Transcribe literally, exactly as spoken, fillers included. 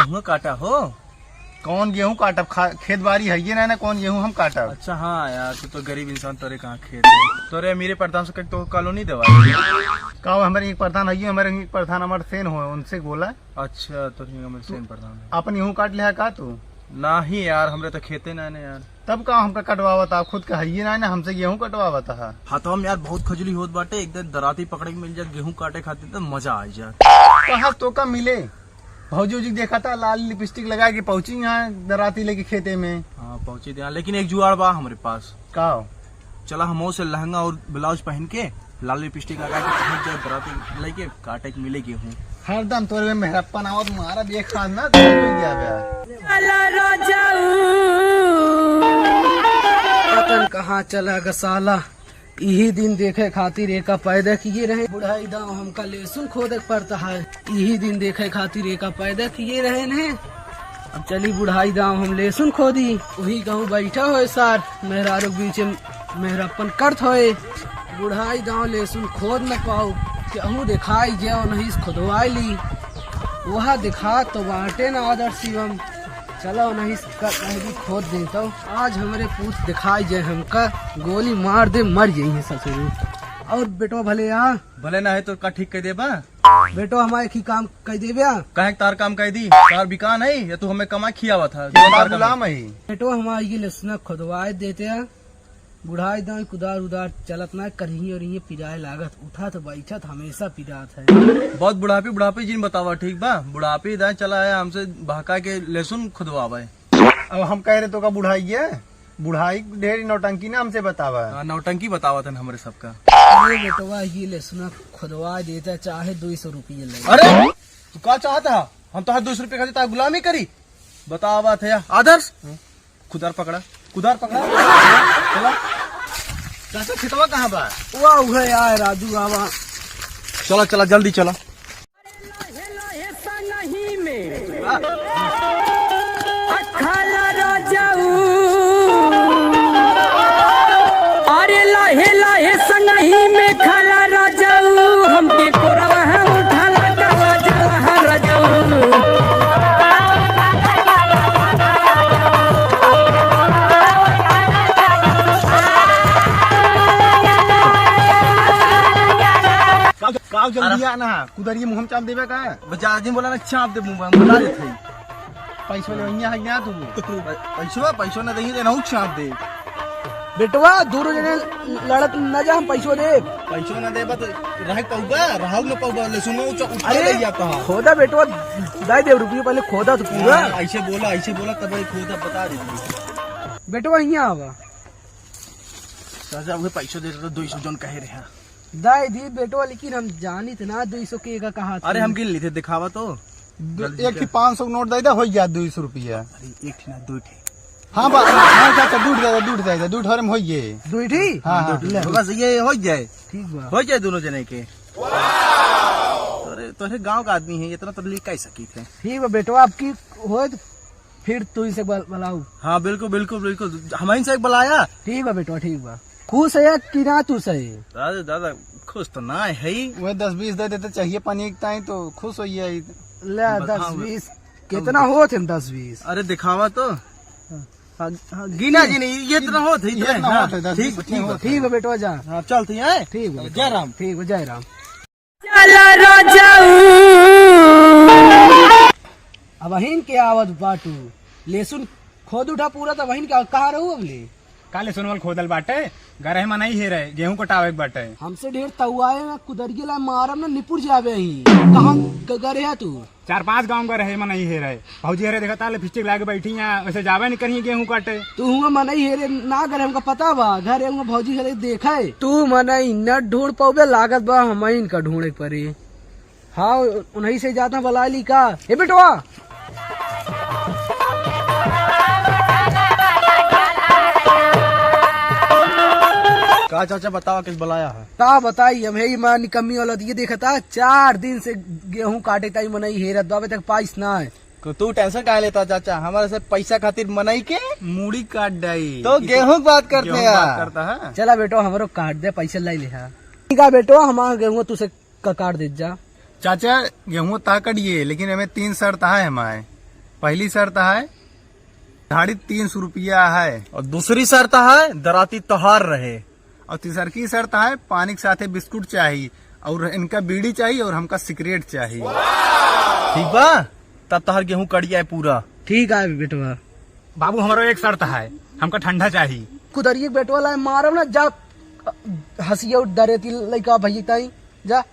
गेहूं काटा हो? कौन गेहूं काटब? खा-, खेत बारी है ये ना, ना कौन गेहूं हम काटब? अच्छा हाँ यार, तू तो गरीब इंसान, तोरे कहाँ खेत है? तोरे अमीरे प्रधान से कह तो कॉलोनी देवा। का हो, हमारे एक प्रधान है, हमारे एक प्रधान अमर सेन हो, उनसे बोला। अच्छा, तो ठीक है, अमर सेन प्रधान है। अपन गेहूं काट लिया का तू? नाही यार, हमरे तो खेते ना ने यार। तब का हमका कटवावत आ, खुद का है ये ना, ना हमसे गेहूं कटवावत आ। हाँ तो हम यार बहुत खजुली होत बाटे, एक दिन दराती पकड़े के मिल जात गेहूं काटे खातिर तो मजा आ जात। कहाँ तो का मिले? भौजी उजी देखा था, लाल लिपस्टिक लगा के पहुंची यहाँ दराती लेके खेते में। हाँ, पहुंची थे यहाँ, लेकिन एक जुगाड़ बा हमरे पास। का हो? चला, हम से लहंगा और ब्लाउज पहन के, लाल लिपस्टिक लगा के पहुंच जाए दराती लेके, काटे के मिले गेहूं। हरदम तोरे में मेहरप्पन आवत मारा, ये खान ना तो हो गया बे। चला राजाऊ। पतन कहाँ चला गसाला। इही दिन देखे खातिर एका पैदा किए रहे। बुढ़ाई दाव हमका लहसुन खोदे के पड़ता है। इही दिन देखे खातिर एका पैदा किए रहे ने। अब चली बुढ़ाई दाव हम लहसुन खोदी। वही कहूँ बैठा होए सार, मेहरारू के बीच में मेहरप्पन करत होए। बुढ़ाई दाव लहसुन खोद न पाओ, केहू दिखाई जाओ नहीं से खोदवाई ली। वह दिखा तो बाटे ना आदर शिवम। चलो नहीं से कर नहीं खोद देता। आज हमरे पूत दिखाई जाए हमका, गोली मार दे, मर जाई है ससुर। और बेटवा भले आ। भले ना है तो का ठीक कह देबा? बेटवा हमारे की काम कह देबे आ। काहे तार काम कह दी? तार बिकान है या तू हमें कमा खियावा था? तार गुलाम है। बेटवा हमारे ये लसना खुदवाए देते हैं। बुढ़ाई दाई कुदार उदार चलत ना करही और ये पिराए लागत। उठा तो बैठा तो हमेशा पिरात है। बहुत बुढ़ापी, बुढ़ापी जिन बतावा, ठीक बा? बुढ़ापी दाई चला है हमसे बहका के लहसुन खुदवावे। अब हम कह रहे तो का बुढ़ाई है? बुढ़ाई ढेर नौटंकी ना हमसे बतावा। हाँ, नौटंकी बतावा तन हमरे सबका। अरे बेटवा, ये लहसुना खुदवा देता, चाहे दो सौ रुपये ले। अरे, तू का चाहता है? हम तो हर दो सौ रुपये खातिर तार गुलामी करी। बतावा थे या, आदर्श? हम्म। कुदार पकड़ा, कुदार पकड़ा। चला। चाचा, खेतवा कहाँ बा? वाह, उहे आए राजू बाबा। चला, चला, जल्दी चला। अरे लाहे लाहे संगही में खाला राजाऊ, हमके कोरवा है उठाला करवा जाला राजाऊ। काव जल्दी आ ना, कुदरिये मुँह में चाप देबे का? बजा दिन बोला ना, चाप दे मुँह में, बता देत है। पैसो लेवइया है क्या तू? पै-, पैसो, पैसो ना देही, तो ना चाप दे। बेटवा, दूर जने लड़त न जा, हम पैसो दे। पैसो ना देबा तो रह पउबा, रहल न पउबा, लहसुन उठा, उठा अरे, ले जाता है। खोदा बेटवा, दाई दे रुपये पहले खोदा तो पूरा। हाँ, ऐसे बोला, ऐसे बोला, तब ये खोदा बता दे। बेटवा, यहाँ आवा। चाचा, उहे पैसो दे तो दो सौ जौन कहे रहे हैं। दाई दी बेटवा, लेकिन हम जानित ना दो सौ के का कहा अरे, था। हम गिन ली थे, दिखावा तो। दो, जल्दी एक कर। ही पाँच सौ के नोट दे दे, हो गया दो सौ रुपया। अरे, एक ठी ना, दो ठी। हाँ, बा-, हाँ, चाचा, दूठ दे दे, दूठ दे दे, दूठ हरम हो गए। दो ठी? हाँ, हाँ। दो ठी। ले। बस ये हो जाए। ठीक बा। हो जाए दोनों जने के। तोरे, तोरे गांव का आदमी है, इतना तो लिख ही सकी थे। ठीक बा बेटवा, आपकी हो तो फिर तू इसे बल-, बुलाऊ। हाँ, बिल्कुल, बिल्कुल, बिल्कुल। हम इनसे एक बुलाया। ठीक बा बेटवा, ठीक बा। खुश है कि ना तू सही? दादा, दादा, खुश तो ना है ही। वह दस बीस दे देते, चाहिए पानी एक ताई तो खुश हो जाए। ले, हाँ, दस हाँ, बीस। कितना होत है दस बीस? अरे, दिखावा तो। हाँ, हाँ, गिना जी नहीं, ये इतना होत है, ये इतना इतना, हाँ, होत है, दस ठीक, बीस इतने ठीक, होत है। ठीक है बेटवा, जा। हाँ, चलती है। ठीक है बेटवा। जय राम। ठीक है, जय राम। चला राजाऊ। अब अहिन के आवत बाटू, लहसुन खोद उठा पूरा, तब अहिन के कहाँ रहू अब ले? का लहसुन वाल खोदल बाटे, गरह मनई हेरे, गेहूं कटावे के बाटे। हमसे ढेर तउआए ना, कुदरिये ला मारब ना, निपुर जाबे ही। कहाँ ग-, गरह है तू? चार पांच गांव गरह मनई हेरे, भौजी हेरे देखा ता लिपस्टिक लागे बैठी हैं, वैसे जाबे नहीं करिए गेहूं काटे। तू हुआ मनई हेरे ना गरह, हमका पता बा, घर है हुआ भौजी हेरे देखे। तू मनई न ढूंढ पउबे, लागत बा हमइन का ढूंढे पड़ी। हाँ, उन्हीं से जाता बलाली का। ए बेटवा! का चाचा बतावा किस बलाया है? का बताई, हम है ही माँ निकम्मी औलाद, ये देखा था, चार दिन से गेहूं काटे ताई मनई हेरत बा, अबे तक पाइस ना है। तो तू tension काहे लेता चाचा? हमारे से पैसा खातिर मनई के मूड़ी काट डाई। तो गेहूं की बात करते गेहूं की हैं। बात करता है। चला बेटो, हमरो काट दे, पैसा ले ले। हाँ। ठीक है बेटो, हमारा गेहूं तू से का काट दे जा। चाचा, गेहूं ता कटिए, लेकिन एमे तीन शर्त है हमारे। पहली शर्त है, दिहाड़ी तीन सौ रुपया है। और दूसरी शर्त है, दराती तोहार रहे। और तीसरकी शर्त है, पानी के साथे बिस्कुट चाही, और इनका बीड़ी चाही, और हमका सिगरेट चाही। ठीक बा, तब तोहार गेहूं कट जाए पूरा। ठीक है बेटवा। बाबू, हमारा एक शर्त है, हमका ठंडा चाही। कुदरिये बेटवा लाए मारब ना, जा हंसिया उठ दरेती लइका भैया ताई, जा।